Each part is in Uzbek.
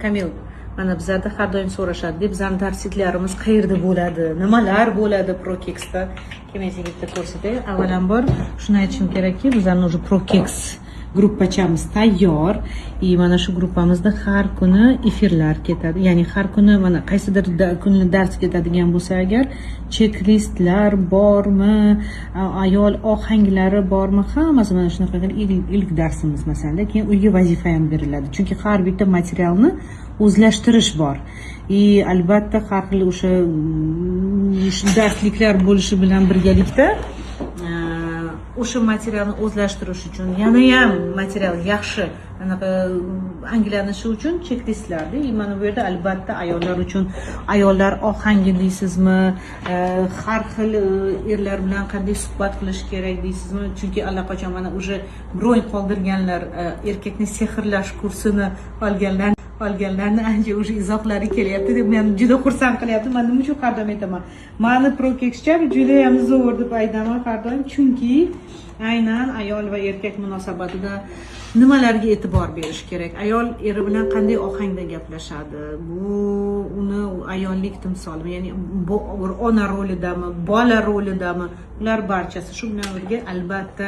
Kamil, mana bizlarda har doim so'rashadi, bizani darsliklarimiz qayerda bo'ladi, nimalar bo'ladi Prokeksda? Keyin men senga bitta ko'rsatay. Avvalambor shuni aytishim kerakki, bizani уже Prokeks gruppachamiz tayyor и mana shu gruppamizda har kuni efirlar ketadi, ya'ni har kuni mana qaysidir kuni dars ketadigan bo'lsa agar, chek-listlar bormi, ayol ohanglari bormi, hammasi mana shunaqa qilib ilk darsimiz masalanda, keyin uyga vazifa ham beriladi, chunki har bitta materialni o'zlashtirish bor и albatta har xil o'sha darsliklar bo'lishi bilan birgalikda o'sha materialni o'zlashtirish uchun, yanayam material yaxshi anaqa anglanishi uchun chek-listlarda и mana bu yerda albatta ayollar uchun ayollar ohangi deysizmi, har xil erlar bilan qanday suhbat qilish kerak deysizmi, chunki allaqachon mana уже bron qoldirganlar, erkakni sehrlash kursini olganlarni ancha уже izohlari kelyapti deb meni juda xursand qilyapti. Man nima uchun har doim aytaman, mani Prokekscham judayam zo'r deb aytaman har doim, chunki aynan ayol va erkak munosabatida nimalarga e'tibor berish kerak, ayol eri bilan qanday ohangda gaplashadi, bu uni ayollik timsolimi, ya'ni bu bir ona rolidami, bola rolidami, bular barchasi. Shu bilan birga albatta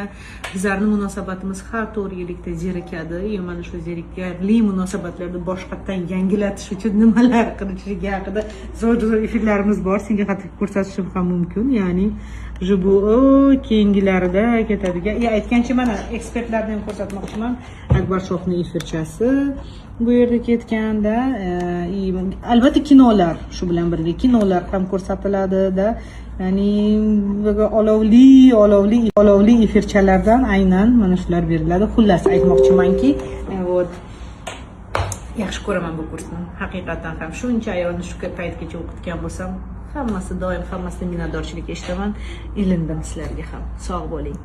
bizlarni munosabatimiz har 4 yillikda zerikadi и mana shu zerikarli munosabatlarni boshqatdan yangilatish uchun nimalar qilishligi haqida zo'r zo'r efirlarimiz bor. Senga hatto ko'rsatishim ham mumkin, ya'ni уже bu keyingilarida ketadigan и aytgancha, mana ekspertlarni ham ko'rsatmoqchiman. Akbar Shohni efirchasi bu yerda ketganda и albatta kinolar, shu bilan birga kinolar ham ko'rsatiladida, ya'ni olovli olovli olovli efirchalardan aynan mana shular beriladi. Xullas, aytmoqchimanki, вот yaxshi ko'raman bu kursni haqiqatdan ham. Shuncha ayolni shu paytgacha o'qitgan bo'lsam, hammasi doim hammasidan minnatdorchilik eshitaman. Ilindim sizlarga ham. Sog' bo'ling.